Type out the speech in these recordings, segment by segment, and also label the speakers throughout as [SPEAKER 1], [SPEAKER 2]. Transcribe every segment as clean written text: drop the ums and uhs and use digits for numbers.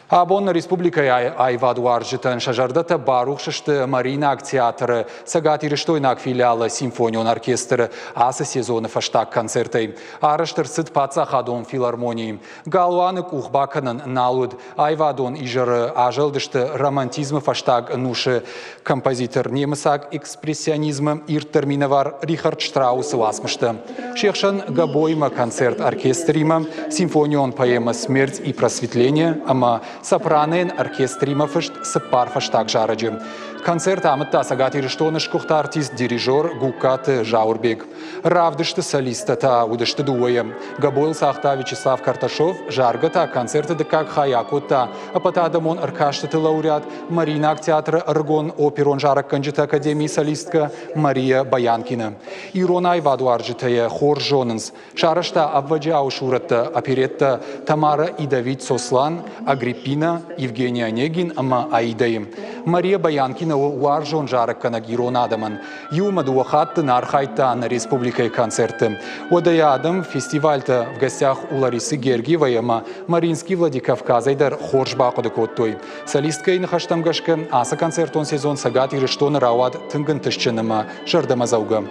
[SPEAKER 1] Абон нӕ республикӕйы аивадуарзджытӕн сӕ зӕрдӕтӕ барухс сты Мариинаг театры цӕгатирыстойнаг филиалы симфонион оркестры ацы сезоны фӕстаг концертӕй. Арӕзт ӕрцыд паддзахадон филармонийы. Галуаны къух бакӕнӕн нал уыд. Аивадон изӕры азӕлдысты романтизмы фӕстаг ӕнусы композитор немыцаг экспрессионизмы ирддӕр минӕвар Рихард Штраусы уацмыстӕ. Се хсӕн Габоимӕ концерт оркестримӕ, симфонион поэмӕ «Смерть и просветление» ӕмӕ сопранойӕн оркестримӕ фыст цыппар фӕстаг зарӕджы. Концерт амыдта Цӕгат Ирыстоны сгуыхт артист, дирижер Гугкаты Зауырбег. Равдысты солисттӕ та уыдысты дыууӕйӕ. Габойл цагъта Вячеслав Карташов, заргӕ та концерты дыккаг хай акодта ӕппӕтадӕмон ӕркастыты лауреат, Мариинаг театры ӕрыгон оперон зарӕггӕнджыты академийы солисткӕ Мария Баянкина. Ирон аивадуарзджытӕ йӕ хорз зонынц. Сарӕзта ӕвӕджиауы сурӕттӕ опереттӕ Тамара и Давид Сослан, Агриппина, Евгений Онегин ӕмӕ Аидӕйы. Мария Баянкина у уарзон зарӕггӕнӕг ирон адӕмӕн. Иумӕ дыууӕ хатты нӕ архайдта нӕ республикӕйы концертты. Уӕдӕ йӕ адӕм фестивальтӕ «В гостях у Ларисы Гергиевой» ӕмӕ Мариинский Владикавказӕй дӕр хорз бахъуыды кодтой. Солисткӕйы ныхӕстӕм гӕсгӕ, ацы концертон сезон Цӕгат Ирыстоны рауад тынг ӕнтыстджын ӕмӕ зӕрдӕмӕдзӕугӕ.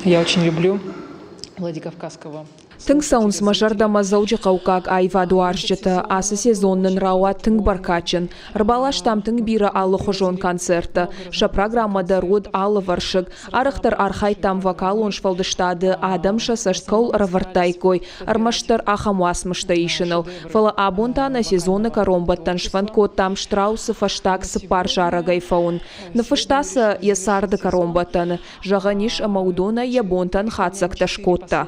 [SPEAKER 2] Я очень люблю Владикавказского.
[SPEAKER 3] Тынг цӕуынц мӕ зӕрдӕмӕ дзӕуджыхъӕуккаг аивадуарзджытӕ. Ацы сезон нын рауад тынг бӕркадджын. Ӕрбаластам тынг бирӕ алыхуызон концерттӕ. Сӕ программӕ дӕр уыд алывӕрсыг. Арӕхдӕр архайдтам вокалон сфӕлдыстады, адӕм сӕ цӕст кӕуыл ӕрӕвӕрдтаиккой, ӕрмӕстдӕр ахӕм уацмыстӕ исыныл. Фӕлӕ абон та нӕ сезоны кӕронбӕттӕн сфӕнд кодтам Штраусы фӕстаг цыппар зарӕгӕй фӕуын. Ныффыста сӕ йӕ царды кӕронбӕттӕны. Зӕгъӕн ис, ӕмӕ уыдонӕй йӕ бонтӕн хатдзӕгтӕ скодта.